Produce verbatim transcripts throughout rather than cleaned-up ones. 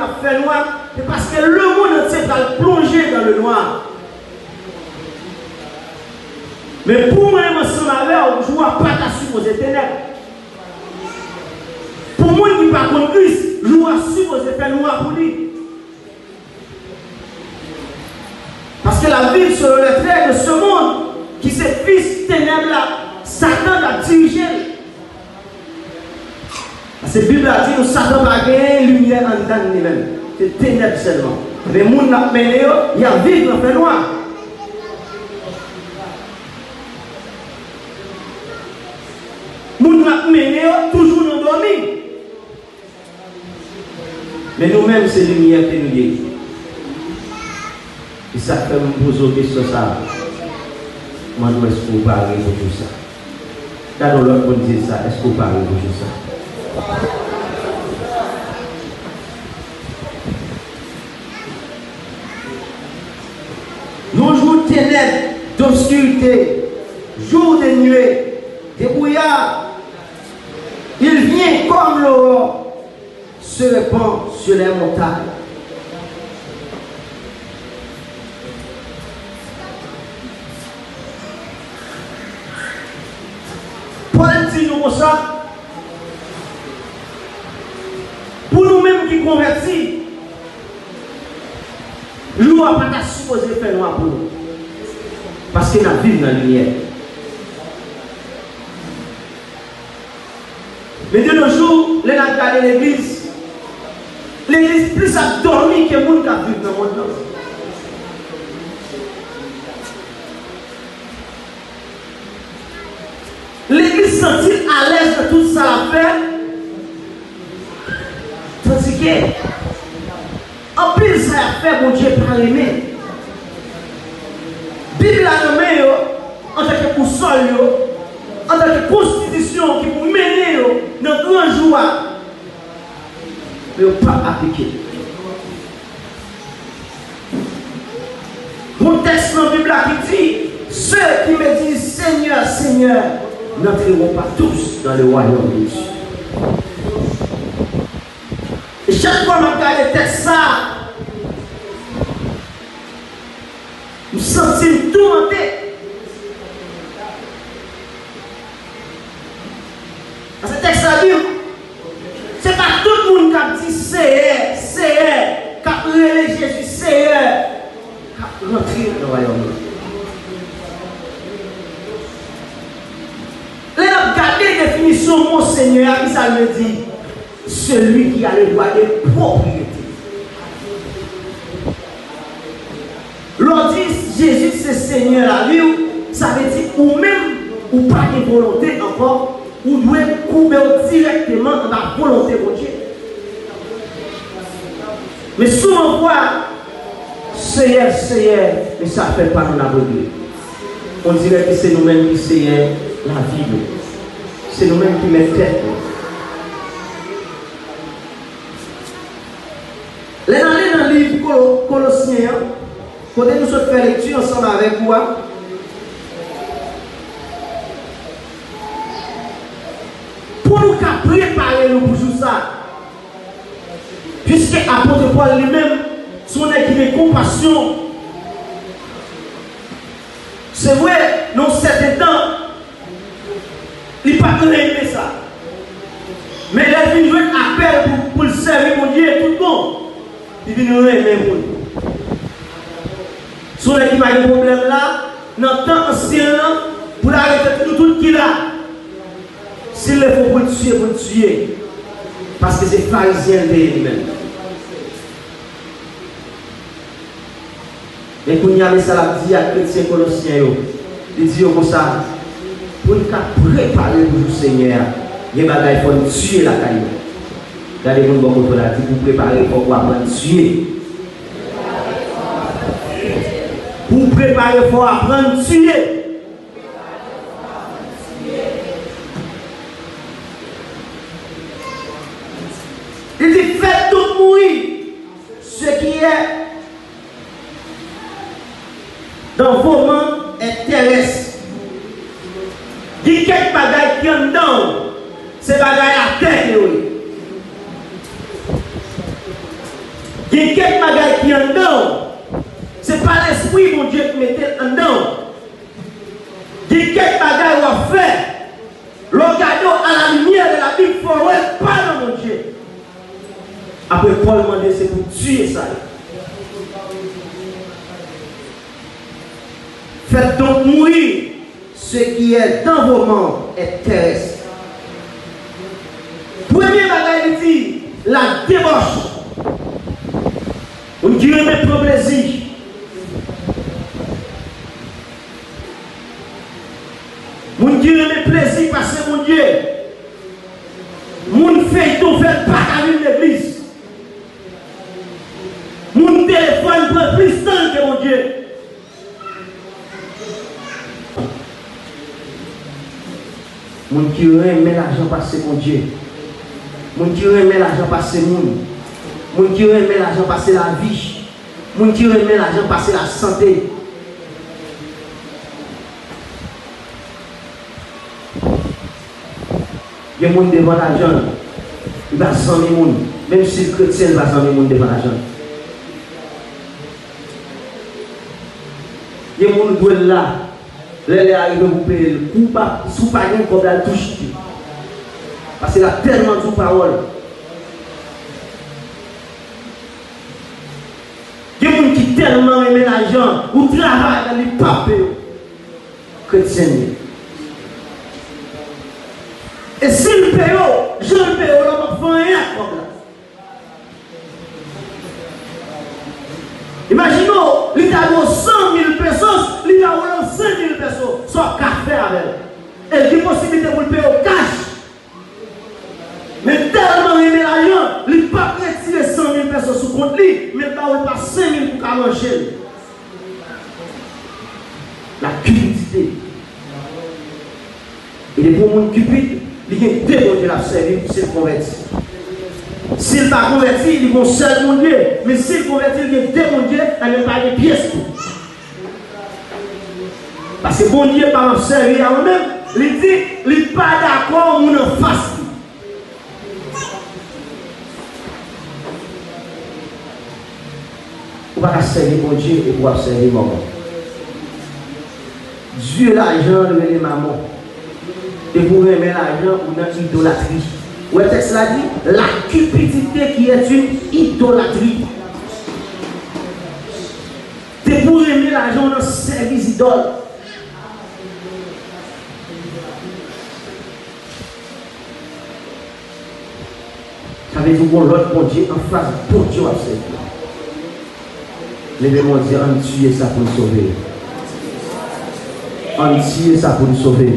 ap fè nwa, se paske lemonn antye pral plonje dans le noir. Men pou mwen menm ansanm avè w, jou a pa ta sipoze tenèb. Pou moun ki pa konn Kris, jou a sipoze fè nwa pou li. Paske l ap viv selon les règles de ce monde, ki se fis tenèb la, Satan k ap dirije l. Paske Bib la di nou, Satan pa gen limyè anndan li menm. Se tenèb sèlman. Men moun l ap mennen yo, y ap viv nan fènwa. Moun l ap mennen yo toujou nan dòmi. Men nou menm, se limyè ke nou ye. E sa k fè m poze w kesyon sa a. Mande w, èske w pare pou jou sa? Gade yon lòt moun, di l sa, èske w pare pou jou sa? Yon jou de tenèb, d'obscurité, jour de nuée, de brouillard, il vient comme l'aurore, se répand sur les montagnes. Pòl di nou konsa, pou nou menm ki konvèti, jou a pa ta sipoze fè nwa pou nou, paske n ap viv nan limyè. Men de nos jours, lè n ap gade legliz, legliz plis ap dòmi ke moun k ap viv nan mond lan. Legliz santi l alèz nan tout sa l ap fè, tandike anpil sa y ap fè, Bondye pa renmen. Bib la nan men yo, antanke bousòl yo, antanke konstitisyon ki pou mennen yo nan gran jou a, men yo p ap aplike l. Gon tèks nan Bib la ki di, ceux qui me disent, Seigneur, Seigneur, n'entreront pas tous dans le royaume de Dieu. E chak fwa m ap gade tèks sa a, m santi m toumante. Paske tèks la di, se pa tout moun k ap di Seyè, Seyè, k ap rele Jezi Seyè, k ap rantre nan wayòm nan. Lè n ap gade definisyon mo Senyè a, ki sa l vle di? Celui qui a le droit de propriété. Lè w di Jezi se Senyè lavi w, sa vle di ou menm, ou pa gen volonte ankò, ou dwe koube w dirèkteman anba volonte Bondye. Men souvan fwa, Seyè, Seyè, men sa fè pa nou n ap regle. On dirè ke se nou menm ki Seyè lavi nou. Se nou menm ki mèt tèt nou. Lè n ale nan liv Kolo-, Kolosyen an, kote nou sot fè lekti ansanm avèk ou a, pou nou ka prepare nou pou jou sa, piske apot Pòl li menm, se yon nèg ki gen konpasyon. Se vre, nan yon sèten tan, li pa t renmen sa. Men lè l vin jwenn apèl pou, pou l sèvi Bondye tout bon, li vin renmen moun. Se yon nèg ki pa gen pwoblèm la, nan tan ansyen an, pou l arete nou tout ki la. Si l lè fò pou l tiye, pou l tiye. Paske se Farizyen l te ye li menm. Men kounye a, men sa l ap di ak kretyen Kolosyen yo. Li di yo konsa, pou n ka prepare pou jou Senyè a, gen bagay fò n tiye lakay nou. Gade moun bò kote w la, di, pou w prepare, fòk w aprann tiye. Pou w prepare, fò w aprann tiye. Li di, fè tout mouri, ce qui est dans vos membres est terrestre. Gen kèk bagay ki anndan w, se bagay atè ke yo ye. Gen kèk bagay ki anndan w, se pa lespri Bondye ki mete l anndan w. Gen kèk bagay w ap fè, lè w gade w à la lumière de la Bible, fò w wè l pa nan Bondye. Apre Pòl mande se pou tiye sa yo. Faites donc mourir ce qui est dans vos membres est terrestre. Premye bagay li di, la debòch. Moun ki renmen pran plezi. Moun ki renmen plezi pase Bondye. Moun feyton fè l pa ka vin legliz. Moun telefòn pran plis tan ke Bondye. Moun ki renmen lajan pase Bondye. Moun ki renmen lajan pase moun. Moun ki renmen lajan pase lavi. Moun ki renmen lajan pase lasante. Gen moun devan lajan, li pa zanmi moun. Menm si l kretyen, li pa zanmi moun devan lajan. Gen moun ou dwe l la, lè lè a rive pou peye l, kou pa, si w pa gen kòb la, l tou chite. Paske l ap tèlman di w pawòl. Gen moun ki tèlman renmen lajan, ou travay avè l, li p ap peye w. Kretyen li ye. E si l peye w, jan l peye w la, w p ap fè anyen ak kòb la. Imajine w, li ta dwe w san mil pesos, li ta dwe w senk mil pesos, sa w ka fè avè l. E l gen posiblite pou l peye w kach. Men tèlman renmen lajan, li p ap retire san mil pesos sou kont li, men l ba w l pa senk mil pou ka manje l. La cupidité. E depi yon moun cupide, li gen de Bondye l ap sèvi si l konvèti. Si l pa konvèti, li gen yon sèl Bondye. Men si l konvèti, li gen de Bondye, ebyen l pa gen pyès tou. Paske Bondye pa m ap sèvi a mwen menm, li di, li pa dakò moun anfas li. Ou pa ka sèvi Bondye epi w ap sèvi Mamon. Dye lajan rele Mamon. Depi w renmen lajan, ou nan idolatri. Ou wè tèks la di, la cupidité qui est une idolatrie. Depi w renmen lajan, ou nan sèvis idòl. Sa vle di w gon lòt Bondye anfas Bondye w ap sèvi a. Leve men w, di, ann tiye sa pou n sove. Ann tiye sa pou n sove.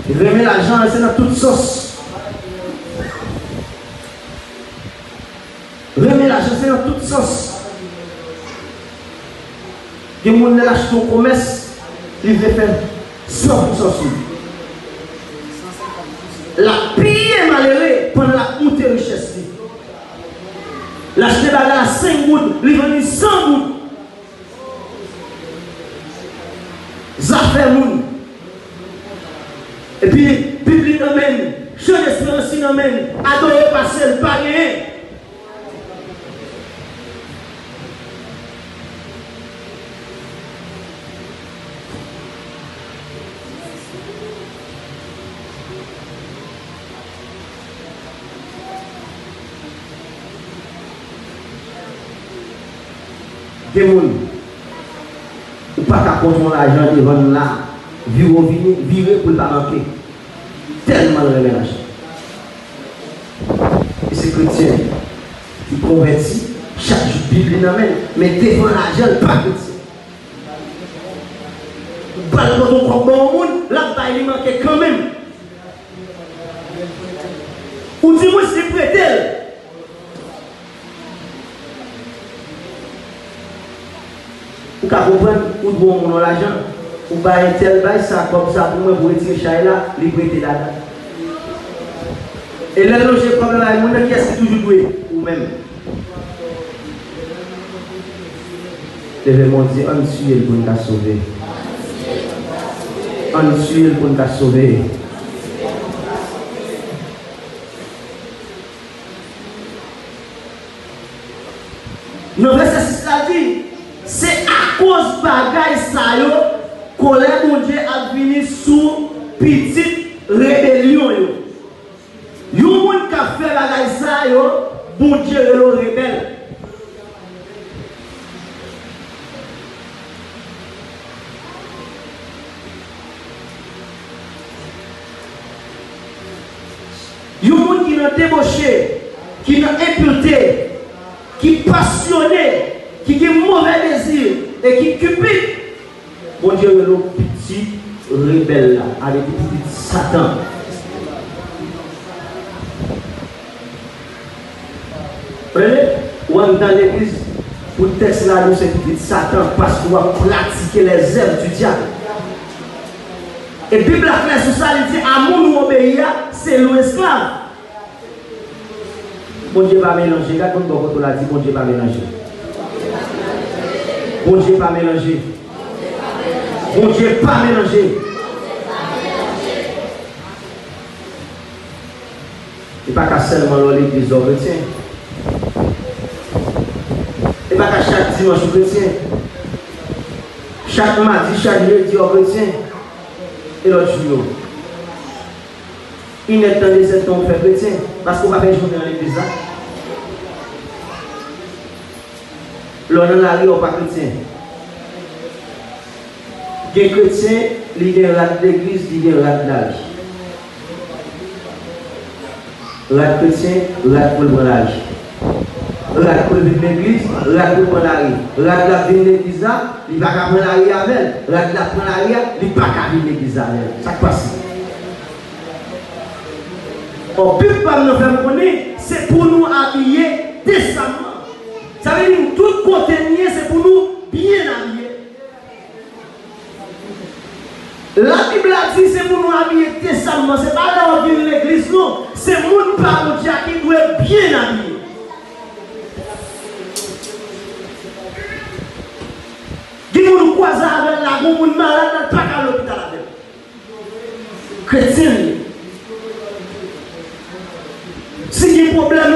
Renmen lajan, se nan tout sans. Renmen lajan, se nan tout sans. Gen moun, lè l achte yon komès, li vle fè san pou san sou li. L ap piye malere pandan l ap moute richès li. L achte bagay a senk goud, li vann li san goud. Zafè moun. Epi, Bib li nan men l, chan esperans li nan men l, adore pase l, pa genyen. Gen moun, ou pa ka kont yon lajan devan l la, vire w vini, vire pou l pa manke. Tèlman l renmen lajan. E se kretyen ki konvèti, chak jou Bib li nan men l, men devan lajan l pa kretyen. Ou pral pote yon kòb ba yon moun, l ap bay li manke kanmenm. Ou di mwen si li prete l. Ou ka konprann, ou dwe yon moun yon lajan, ou bay entèl, bay sa, kòb sa pou mwen pou retire chay la, li prete ladan. E lè l lonje kòb la bay moun nan, kiyès ki toujou dwe? Ou menm. Leve men w, di, ann tiye l pou n ka sove. Ann tiye l pou n ka sove. Nan vèsè sis la, l di, se akoz bagay sa yo, kòlè Bondye ap vini sou pitit rebelyon yo. Yon moun k ap fè bagay sa yo, Bondye rele w rebèl. Yon moun ki nan deboche, ki nan enpirte, ki pasyone, ki gen move dezi e ki kipid, Bondye rele w pitit rebèl la, ale di pitit Satan. Tande, ou anndan legliz, pou tèks la di w se pitit Satan, paske w ap pratike les œuvres du diable. E Bib la klè sou sa, li di, a moun ou obeyi a, se li w esklav. Bondye pa melanje. Gad moun bò kote w la, di, Bondye pa melanje. Bondye pa melanje. Bondye pa melanje. E pa ka sèlman lè w legliz ou kretyen. E pa ka chak dimanch ou kretyen. Chak madi, chak jedi ou kretyen. E lòt jou yo. Inèdtan, dezèdtan ou fè kretyen. Paske ou pa fè jounen nan legliz la. Lè w nan lari a, ou pa kretyen. Gen kretyen, li gen rad legliz, li gen rad lari. Rad kretyen, rad pou l pran lari. Rad pou l vin legliz, rad pou l pran lari. Rad l ap vin legliz la, li pa ka pran lari avè l. Rad l ap pran lari a, li pa ka vin legliz la avè l. Sa k pase? Ò, Bib pa m nan fè m konnen, se pou nou abiye desanman. Sa vle di, tout kote n ye, se pou nou byen abiye. Labib la di se pou nou abiye desanman. Se pa lè w ap vin legliz, non. Se moun pa Bondye a ki dwe byen abiye. Gen moun ou kwaze avè l la, gen moun malad la, l pa ka al lopital avè l. Kretyen li ye. Si gen pwoblèm,